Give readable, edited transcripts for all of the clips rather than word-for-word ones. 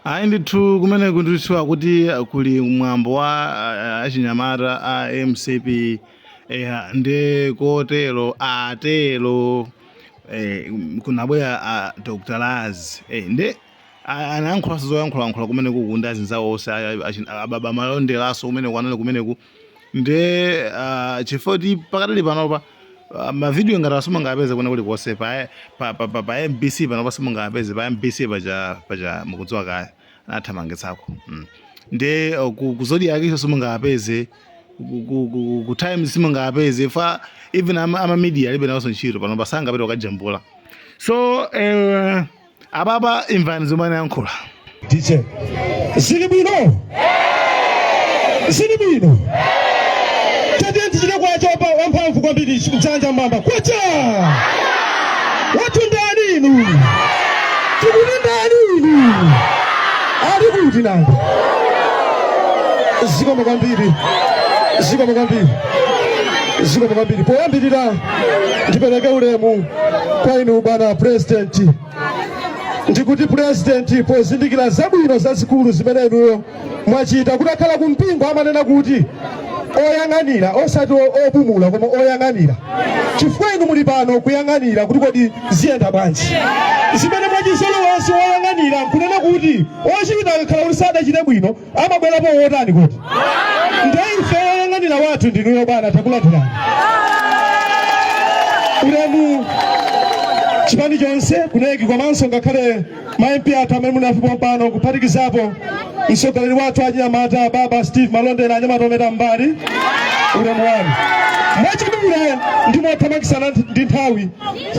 Ayi ndithu, kumeneku ndithu akuti kuli mwambo wa achinyamata a MCP, nde kotero atero kunabwera a Dr. Laz, nde anayankhulanso zoyankhulayankhula kumeneku ndi azinzawo onse ababa Malonderaso kumeneku anali kumeneku. Nde chifukwa kuti pakadali panopa mavidiyo ngati simungapeze kwina kulikonse pa MBC panopa simungapeze pa MBC paja mukudziwa kaya anathamangitsako. Nde ku Zodiak iso simungapeze, ku Times simungapeze, fa even ama media alibe nawonso ntchito panopa, sangapite kukajambula. So apapa imvani zomwe anayankhula. DJ, zili bwino, zili bwino. Tatiye tichite kwacha wamphamvu kwambiri, mdzanja mwamba. Kwacha wathu ndani inu? Tikuti ndani inu? Ali kuti nanga? Zikomo kwambiri, zikomo kwambiri, zikomo kwambiri. Poyambirira ndipereke ulemu kwa inu bwana President. Ndikuti President, pozindikira zabwino zazikulu zimene inuyo mwachita, kutakhala kumpingo amanena kuti oyang'anira, osati opumula koma oyang'anira, chifukwa inu muli pano kuyang'anira kuti kodi ziyenda bwanji zimene mwachizolowezi oyang'anira nkunena kuti ochita akakhala kuti sadachite bwino amabwerapo wotani kuti nde ife woyang'anira wathu ndinuyo bwana, takulandirani. Ulemu chipani chonse ku NEC komanso ngakhale ma MP athu amene muli nafe pompano, kuphatikizapo mtsogoleri wathu achinyamata baba Steve Malondera, anyamata ometa mbali, ulemu wanu. Mwachidule ndi mothamangitsana ndi nthawi,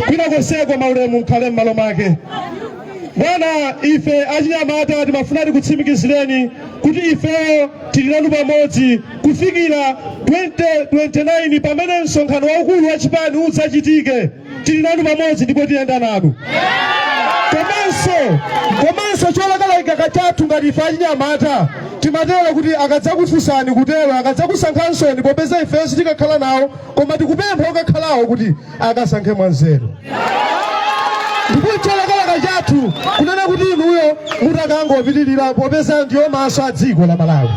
kwina konseko maulemu mkhale m'malo mwake. Bwana, ife achinyamata timafuna tikutsimikizireni kuti ifeyo tili nanu pamodzi kufikira 2029 pamene msonkhano waukulu wa chipani udzachitike. Tili nanu pamodzi ndipo tiyenda nanu. Komanso cholakalaka chathu ngati ife achinyamata timatero kuti akadzakufunsani kutero, akadzakusankhansoni, popeza ifeyo sitikakhala nawo, koma tikupempha okakhalawo kuti akasankhe mwanzeru. Ndipo cholakalaka chathu kunena kuti inuyo mutakangopitirira, popeza ndiyo maso a dziko la Malawi.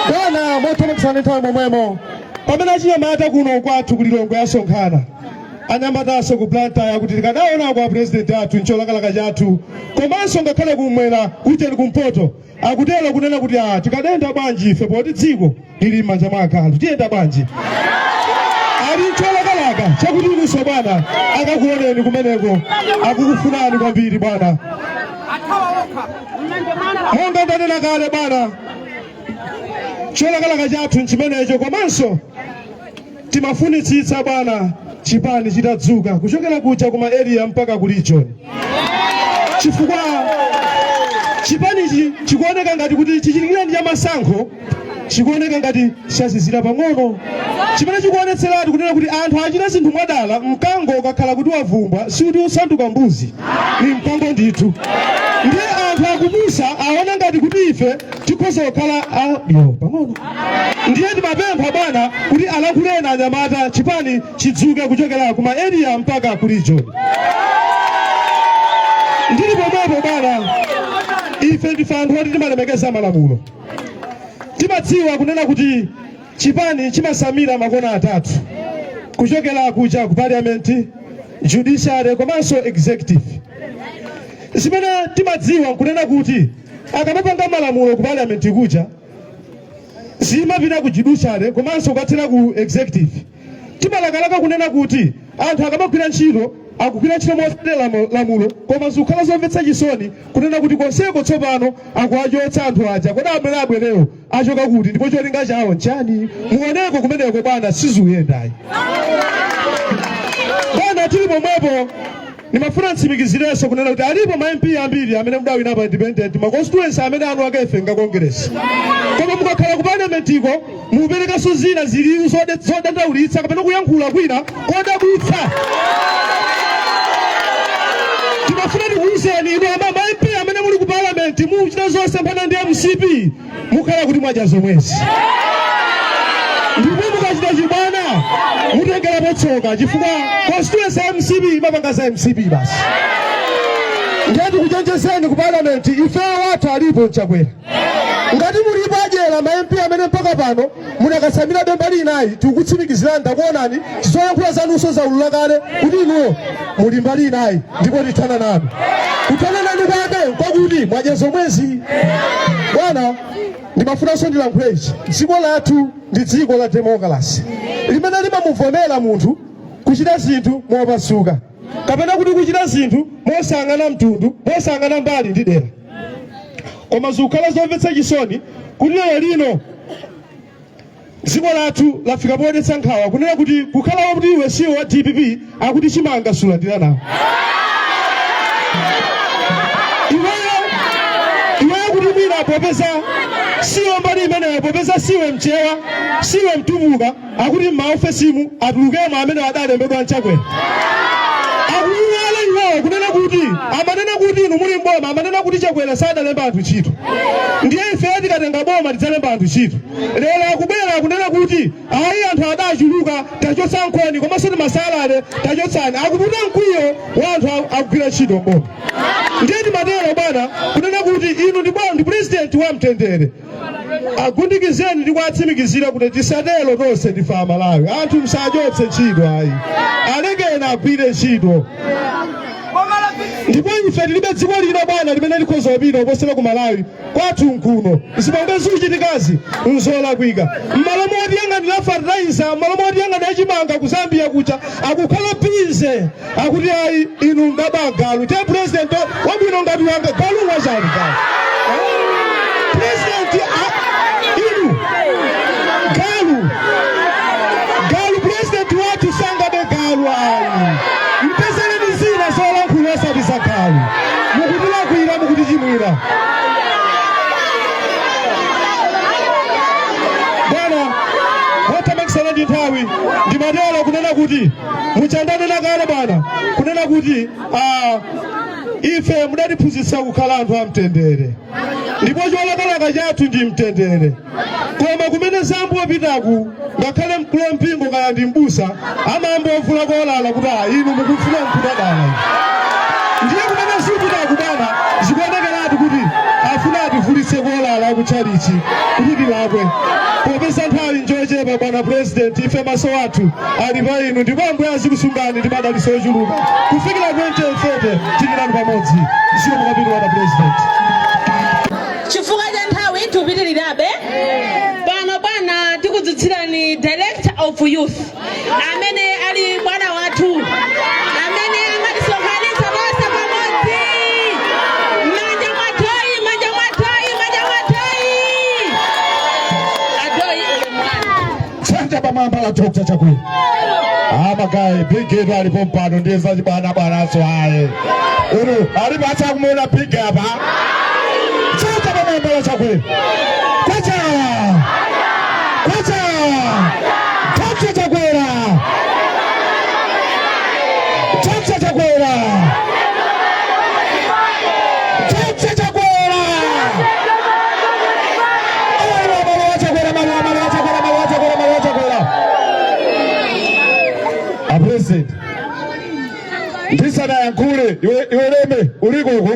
Bwana, mothamangitsana nthawi momwemo, pamene achinyamata kuno kwathu ku Lilongwe asonkhana, anyamatanso ku Blantyre kuti tikadaona kwa President athu ncholakalaka chathu, komanso ngakhale kumwera kucheni kumpoto akutero kunena kuti a tikadayenda bwanji ife poti dziko lili m'manja mwa agalu, tiyenda bwanji? Ali ncholakalaka chakuti inunso bwana akakuoneni kumeneko, akukufunani kwambiri bwana. Monga ndanena kale bwana, cholakalaka chathu nchimenecho. Komanso timafunitsitsa bwana chipani chitadzuka kuchokera kuja kuma area mpaka ku region, chifukwa chipanichi chikuoneka ngati kuti chichitikireni cha masankho chikuoneka ngati chazizira pang'ono, chimene chikuonetseratu kunena kuti anthu achita zinthu mwadala. Mkango ukakhala kuti wavumbwa sikuti usanduka mbuzi, ni mkango ndithu. Ndiye anthu akupusa aona ngati kuti ife tikhoza kukhala abyo pang'ono. Ndiye timapempha bwana kuti alankhuleni anyamata, chipani chidzuke kuchokera kuma area mpaka ku region. Ndili pomwepo bwana, ife ndife anthu oti timalemekeza malamulo. Timadziwa kunena kuti chipani chimasamira makona atatu, kuchokera kuja ku parliament, judiciary komanso executive. Zimene timadziwa nkunena kuti akamapanga malamulo ku parliament kuja zimapita ku judiciary komanso kukathera ku executive. Timalakalaka kunena kuti anthu akamagwira ntchito akugwira ntchito motsatira lamulo, koma zikukhala zomvetsa chisoni kunena kuti konseko tsopano akuwachotsa anthu aja. Kodi amene abwerewo achoka kuti ndipo cholinga chawo nchani? Muoneko kumeneko bwana, sizikuyendayi bwana. Tili pomwepo, ndimafuna ntsimikizirenso kunena kuti alipo ma MP ambiri amene mudawina pa independent, ma constituency amene anu ake ife nga Congress, koma mukakhala ku parliament iko muperekanso zina ziliwu zodandaulitsa kapena kuyankhula kwina kodabwitsa. Timafuna tikuwuzeni inu ama ma MP amene muli ku parliament muchita zosemphana ndi MCP, mukhala kuti mwadya zomwezi, ndipo mukachita chibwana mutengerapo tsoka, chifukwa constituency ya MCP imapanga za MCP basi. Ndiye tikuchenjezeni ku parliament, ifeyo wathu alipo mchakwera. Ngati mulipo adyera ma MP amene mpaka pano munakasamirabe mbali inayi, tikukutsimikizirani, ndakuonani, zoyankhula zanunso zaulula kale kuti inuyo muli mbali inayi, ndipo tithana nanu. Kuthana nanu kwake nkwakuti mwadya zomwezi. Bwana, ndimafunanso ndilankhule ichi: dziko lathu ndi dziko la democracy limene limamuvomera munthu kuchita zinthu mopasuka, kapena kuti kuchita zinthu mosangana mtundu, mosangana mbali ndi dera. Koma zikukhala zomvetsa chisoni kuti lero lino dziko lathu lafika podetsa nkhawa, kunena kuti kukhala kuti iwe siwe wa DPP, akuti chimanga sulandira nawo. Iweyo kuti mwina popeza siwe mbali imeneyo, popeza siwe Mchewa, siwe Mtumbuka, akuti m'maofesimu atulukemo amene adalembedwa mchakwera. Akuiwala iwowo kunena kuti amanena kuti inu muli mboma, amanena kuti Chakwera sadalemba anthu ntchito, ndiye ife tikatenga boma tidzalemba anthu ntchito. Lero akubwera akunena kuti ayi, anthu adachuluka, tachotsa nkhoni komanso timasalale tachotsani. Akuputa mkwiyo wa anthu akugwira ntchito mboma. Ndiye timatero, bwana, kunena kuti inu ndi bwana, ndi president wa mtendere. Agundikizeni ndi kuwatsimikizira kuti tisatero, tonse ndife Amalawi. Anthu msachotse ntchito ayi, alekeni agwire ntchito. Ndipo ife tilibe dziko lino, bwana, limene likhoza kupita kuposera ku Malawi kwathu nkuno. Zipongwe zikuchitikazi nzolakwika. M'malo motiyang'anira fertilizer, m'malo motiyang'anira chimanga ku Zambia kuja, akukhala busy akuti ayi, inu mdaba galu. Te president wabwino ngati wanga galu wachali galu president inu galu galu president wathu sangabe galu ayi. Mpezereni zina zolankhula osati za galu. Mukutilakwira, mukutichimwira, bwana. Wothamangitsana ndi nthawi, ndimatero kunena kuti muchandanena kale, bwana, kunena kuti ife mudatiphunzitsa kukhala anthu amtendere, ndipo cholakalaka chathu ndi mtendere. Koma kumene zambopitaku, ngakhale mkulu wa mpingo kaya ndi mbusa amambovula kolala kuti ah, inu mukufuna mkutadala. Ndiye kumene zipitaku, bwana, zikuonekeratu kuti afuna ativulitse kolala akutchalichi kuti tilakwe. Popeza nthawi njochepa, bwana president, ife maso athu ali pa inu, ndipo Ambuye azikusungani ndi madalitso ochuluka kufikira 2030. Tili nanu pamodzi. Zikomo kwambiri, bwana president. Chifukwa cha nthawi tikupitirirabe pano. Bwana, tikudzutsirani director of youth amene ali bwana wathu amene amatisonkhanitsa tonse pamodzi. Manja mwathoyi, manja mwathoyi, manja mwathoyi. Adoyi, ulemu wanu. Dzanja pamwamba la Dr. Chakwera. Amagayi big alipo mpano, ndiye zachibwana bwanaso aye unu alipo asakumuna big apa. Dzanja pamwamba la Chakwera. Kwacha kwacha! Dr. Chakwera, Dr. Chakwera, Dr. Chakwera! Malo Chakwera, malo, malo Chakwera, malo Chakwera, malo Chakwera. A president, ndisanayankhule, iwe iwe leme uliko uko,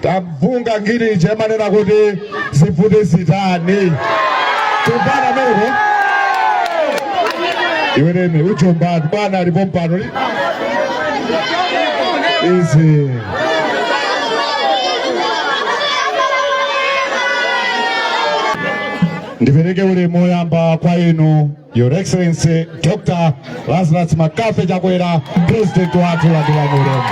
tamvunga ngini chemanena kuti zivute zitani tumbana meko. Iwe leme ujombani, bwana alipo mpano izi. Ndipereke ulemu woyamba kwa inu, Your Excellency Dr. Lazarus McCarthy Chakwera, president wathu. Landirani ulemu,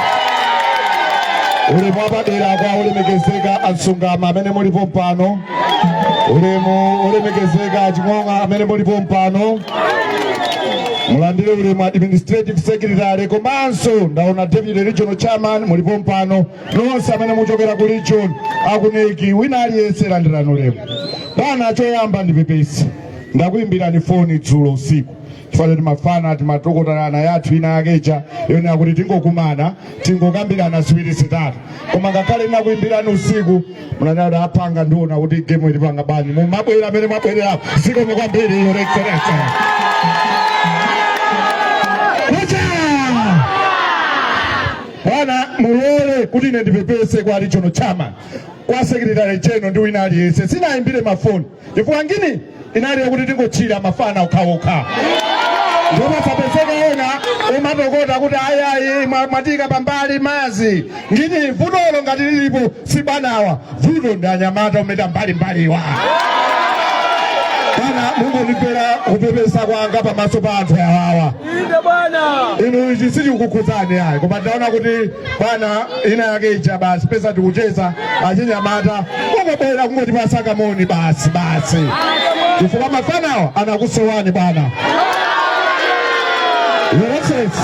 ulemu wapadera kwa olemekezeka ansungama amene mulipo mpano, ulemu olemekezeka aching'ong'a amene mulipo mpano. Mulandire ulemu administrative secretary, komanso ndaona deputy regional chairman mulipo mpano, nonse amene muchokera ku region, akuneki, wina aliyense landirani ulemu. Bwana, choyamba ndipepesi, ndakuyimbirani foni dzulo usiku chifukwa timafana timatokotalana yathu ina yakecha yonena kuti tingokumana, tingokambirana ziwiri zitatu. Koma ngakhale ndinakuyimbirani usiku, munanena kuti apanga, ndiona kuti game ilipanga bwanji, mumabwera amene mwabwerera. Zikomo kwambiri, Your Excellency. Kwacha! Bwana, mulole Mundilole kuti ine ndipepese kwa regional chairman, kwa secretary general ndi wina aliyense. Sinayimbire mafoni chifukwa ngini inali yakuti tingochira mafana okhaokha, ndipo pasapezeka ena umatokota kuti ayi ayi, mwatika pambali mazi. Ngini vutolo ngati lilipo si bwanawa, vuto ndi anyamata umeta mbalimbaliwa. Bwana, mungondipera kupepesa kwanga pamaso pa anthu awawa. Inu ichi sichikukhudzani ayi, koma ndaona kuti bwana ina yake ija basi pesa tikucheza achinyamata kungobwera kungotipasa kamoni basi basi, chifukwa mafanawa anakusowani bwana. Your Excellency,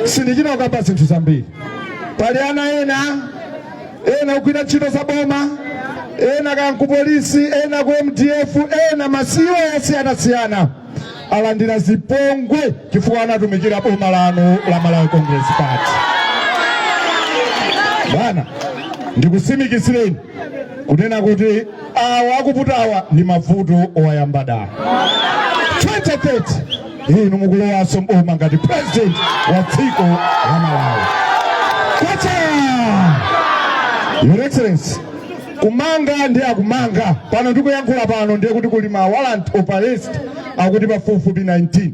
sindichita kukamba zinthu zambiri. Pali ana ena ena kugwira ntchito za boma, ena kanku polisi, ena ku MDF, ena masiwo osiyanasiyana alandira zipongwe chifukwa anatumikira boma lanu la Malawi Congress Party. Bwana, ndikusimikizireni kunena kuti awa akuputawa ndi mavuto owayamba dala. 2030 inu mukulowanso mboma ngati president wa dziko la Malawi. Kwacha! Your Excellency, kumanga ndi akumanga pano, ndikuyankhula pano ndiye kuti kuli ma warrant of arrest akuti pafupifupi 19.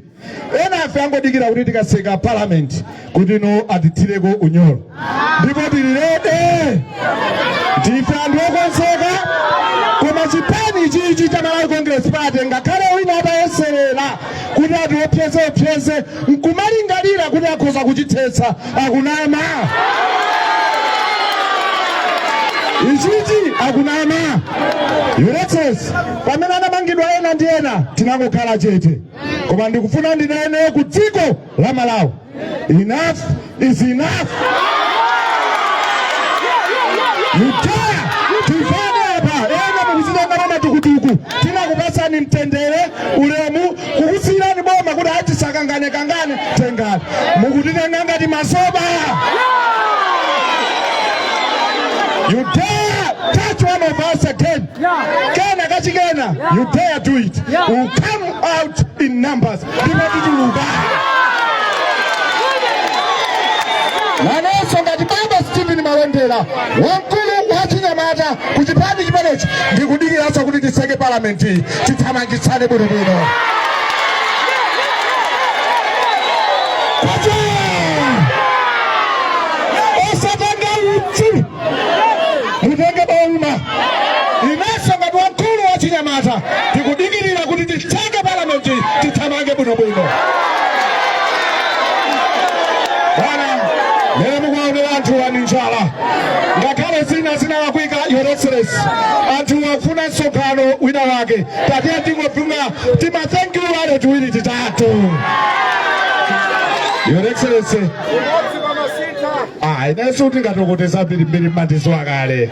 Ena afe angodikira kuti tikaseka parliament kuti no atithireko unyolo, ndipo tili ready, ndife anthu okonzeka. Koma chipani chichi cha Malawi Congress Party, ngakhale wina atayeserera kuti atiopseze opseze nkumalingalira kuti akhoza kuchithetsa, akunama. Ichichi akunama. Your Excellency, pamene anamangidwa ena ndi ena tinangokhala chete, koma ndikufuna ndinene ku dziko la Malawi, enough is enough. Mutaya tifane apa, ena mukuchitengana matukutuku. Tinakupasani mtendere, ulemu, kukusiyirani boma kuti atisakangane kangane tengani, mukutitenga ngati masoba. You dare touch one of us again, kena kachikena, you dare do it, will come out in numbers, ndipo tituluka. Nanenso ngati baba Stephen Malondera, wamkulu wa chinyamata ku chipani chimenechi, ndikudikiranso kuti tiseke palamenti, tithamangitsane bwinobwino. Kwacha! Osatenga uchi, mutenge boma. Inenso ngati wamkulu wa chinyamata tikudikirira kuti titseke palamenti, tithamange bwinobwino. Bwana, lero mukuwaonera anthu ani njala, ngakhale zina zinalakwika. Your Excellency, anthu akufuna msonkhano wina wake, tatiye tingofuna tima thank you wale tiwiri titatu. Your Excellency, ah, inenso tingatokoteza mbirimbiri, mmandizo akale,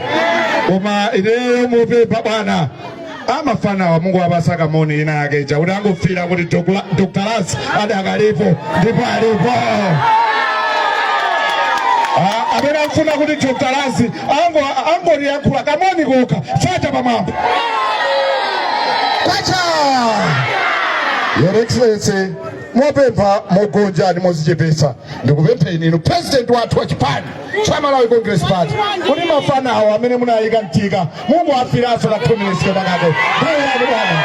koma ineyo mupempha bwana, amafanawa Mungu apasa kamoni ina yake ija kuti angofira kuti Dr. Laz adakalipo ndipo alipo. Ah, amene amfuna kuti Dr. Laz angoliyankhula kamoni kokha, chacha pamwamba. Kwacha! Your Excellency, mopempha, mogonja ndi mozichepetsa, ndikupempheni inu president wathu wa chipani cha Malawi Congress Party kuti mafana awo amene munayika mtika Mungu afiranso ka 2 minutes kenakake. Bwerani bwana.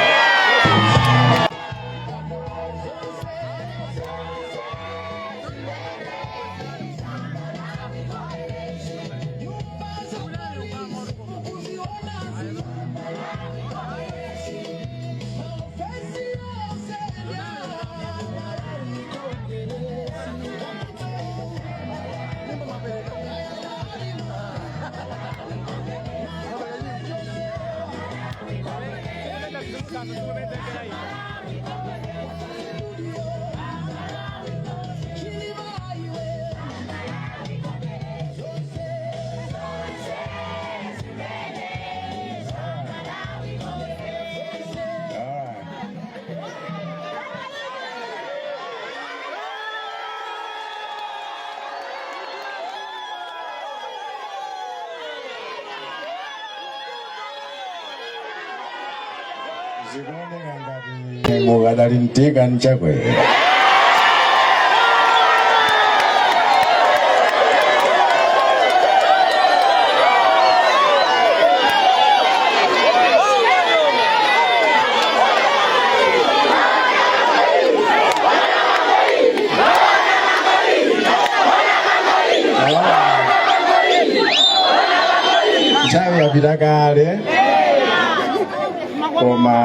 Zikuoneka ngati mukadali mtika mchakwera. Ndapita kale, koma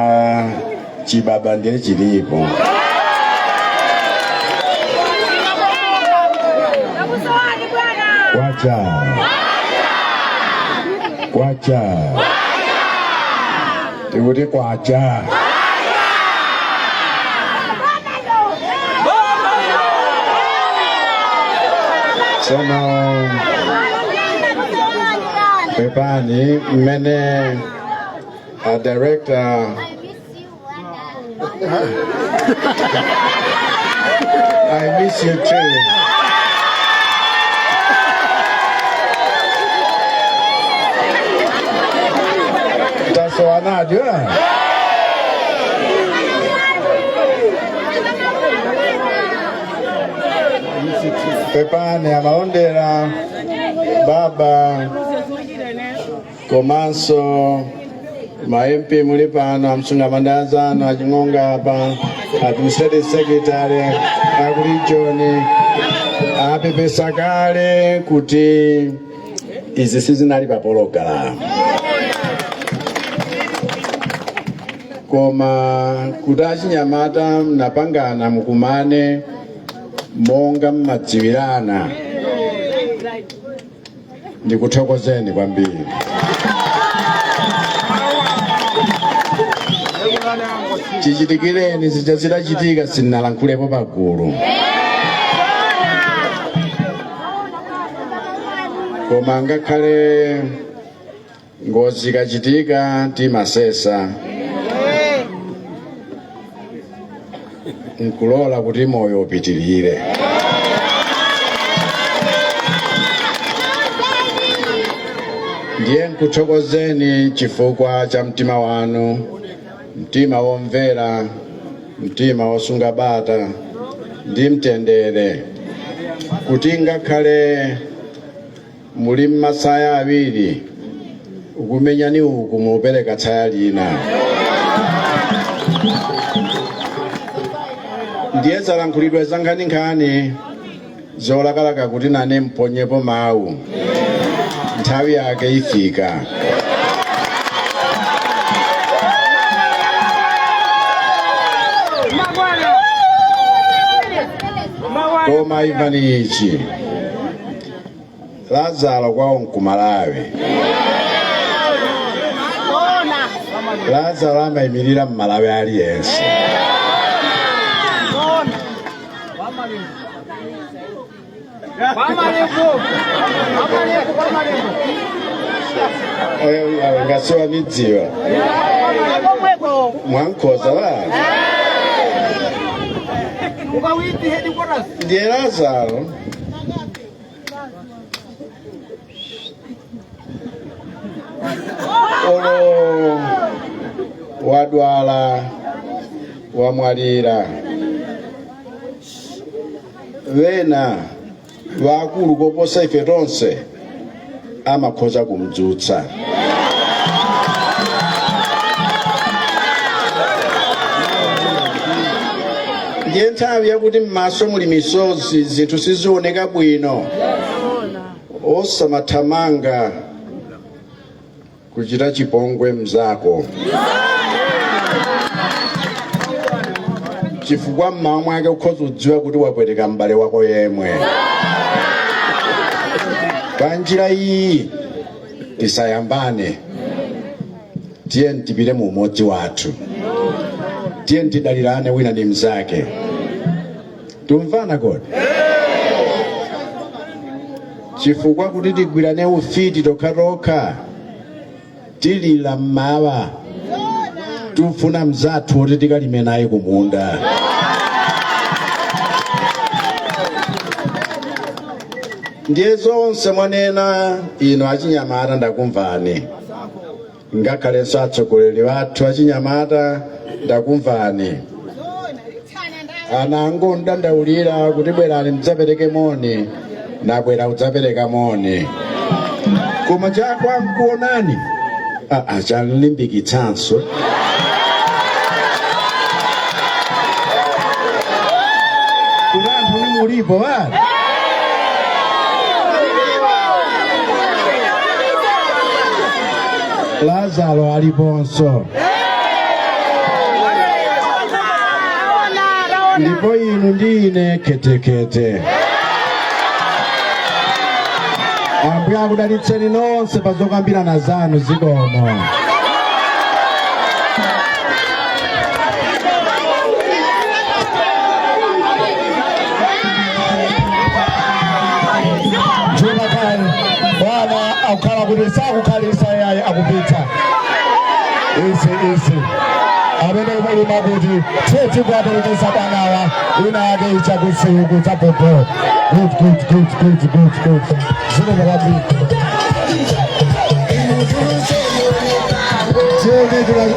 chibaba ndiye chilipo. Kwacha kwacha, tikuti kwacha. Tsono pepani mmene a director. I miss you too. Tasowanadyo. Pepani amalondera baba komanso ma MP muli pano, amsungama ndi anzanu aching'onga apa, administrative secretary aku region apepesa kale kuti izi sizinali pa pologalamu, koma kuti achinyamata mnapangana mukumane monga mmadziwirana, ndikuthokozeni kwambiri. Chichitikireni zija zidachitika sindinalankhulepo pagulu, koma ngakhale ngozi ikachitika timasesa nkulola kuti moyo upitirire. Ndiye nkuthokozeni chifukwa cha mtima wanu, mtima womvera, mtima wosunga bata ndi mtendere, kuti ngakhale muli mmasaya awiri ukumenyani uku mupereka tsaya lina. Ndiye zalankhulidwe za nkhaninkhani zolakalaka kuti nane mponyepo mawu, nthawi yake ifika. Koma imvani ichi, Lazaro kwawo nkumalawi. Lazaro amayimirira mmalawi aliyense. Ngasiwa nidziwa mwankhoza la ndiye Lazaro olo wadwala wamwalira, wena wakulu koposa ife tonse amakhoza kumdzutsa. Ndiye nthawi yakuti m'maso muli misozi, zinthu sizioneka bwino, osamathamanga kuchita chipongwe mzako, chifukwa mmawa mwake ukhoza kudziwa kuti wapweteka m'bale wako yemwe. Pa njira iyi tisayambane, tiye tipite mu umodzi wathu, tiye tidalirane wina ndi mzake. Tumvana kodi? Chifukwa kuti tigwirane ufiti tokhatokha, tilila mmawa tufuna mzathu woti tikalime naye kumunda. Ndiye zonse mwanena ino achinyamata ndakumvani, ngakhalenso atsogoleri wathu achinyamata ndakumvani. Ana angondandaulira kuti bwerani mudzapereke moni, nabwera kudzapereka moni, koma chakwankuonani chanlimbikitsanso. Kuti anthu ni mulipo bali. Lazaro aliponso. Ndipo inu ndi ine khetekhete. Ambuye akudalitseni nonse pa zokambirana zanu. Zikomo. Jonathan bwana akukhala kuti sakukhalisa yayi, akupita isi isi amene umalima kuti tete kuwaperekeza bwanawa ina ake ichakusiku chapopo. Good, good, good, good, good, good. Zikomo kwambiri. Tiyeni.